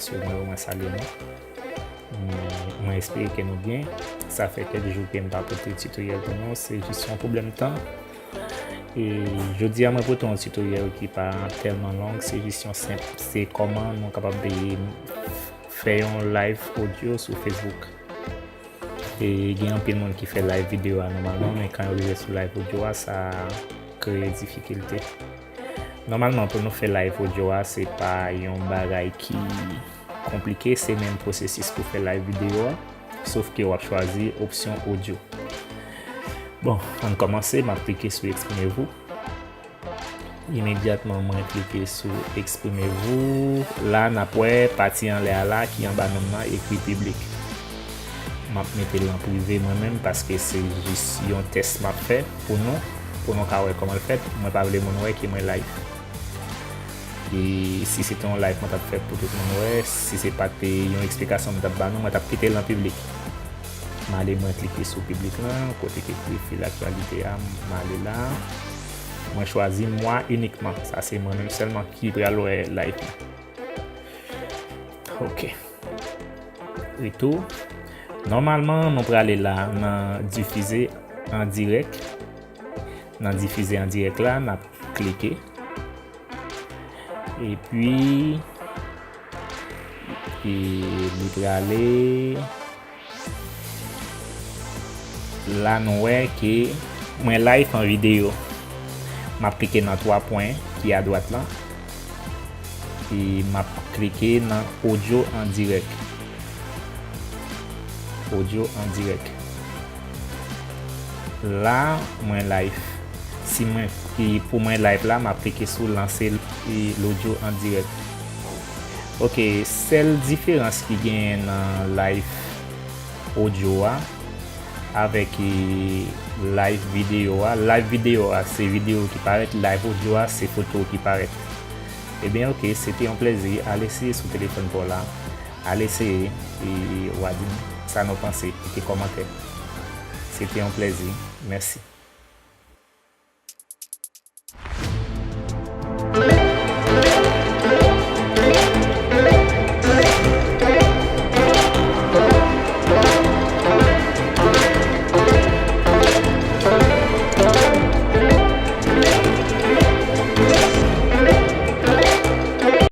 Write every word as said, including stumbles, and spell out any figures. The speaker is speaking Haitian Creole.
Sou mwen, mwen salye nou. Mwen, mwen espere ke nou byen. Sa fè kèk jou ke m pa pote tutoriel pou nou. Se jis yon pwoblèm tan. E jodi a, mwen pote yon tutoriel ki pa tèlman long. Se jis yon senp. Se kòman nou kapab fè yon live audio sou Facebook. E gen anpil moun ki fè live video a nòmalman, men kan yo rive sou live audio a, sa kreye difikilte. Nòmalman, pou nou fè live audio a, se pa yon bagay ki konplike, se menm pwosesis pou fè live video a, sof ke w ap chwazi opsyon audio. Bon, ann kòmanse, m ap klike sou Exprimez-vous. Imedyatman, mwen klike sou Exprimez-vous. La, n ap wè pati anlè a la ki anba non m nan ekri piblik. M ap mete l an prive mwen menm paske se jis yon tès m ap fè pou nou, pou nou ka wè kòman l fèt. Mwen pa vle moun wè ke mwen live. E si se te yon live mwen t ap fè pou tout moun wè, si se pa te yon eksplikasyon mwen t ap ba nou, mwen t ap kite l an piblik. M ale, mwen klike sou piblik lan, kote ki ekri fil aktyalite a, m ale la. Mwen chwazi mwa inikman. Sa se mwen menm sèlman ki pral wè live lan. Ok. Retou. Nòmalman, nou prale la nan difize an dirèk. Nan difize an dirèk la, n ap klike. Epi, e li prale. La, nou wè ke mwen live an videyo. M ap klike nan twa pwen ki adwat lan. E m ap klike nan audio an dirèk. Audio an dirèk. La, mwen live. Si mwen, e pou mwen live la, m ap klike sou lanse l, e, l'audio an dirèk. Ok, sèl diferans ki genyen nan live audio a avèk, e, live video a. Live video a, se videyo ki parèt, live audio a, se foto ki parèt. Ebyen, ok, se te yon plèzi. Al eseye sou telefòn pa w la. Al eseye, e w a di m sa nou panse. Kite kòmantè. Se te yon plèzi. Mèsi.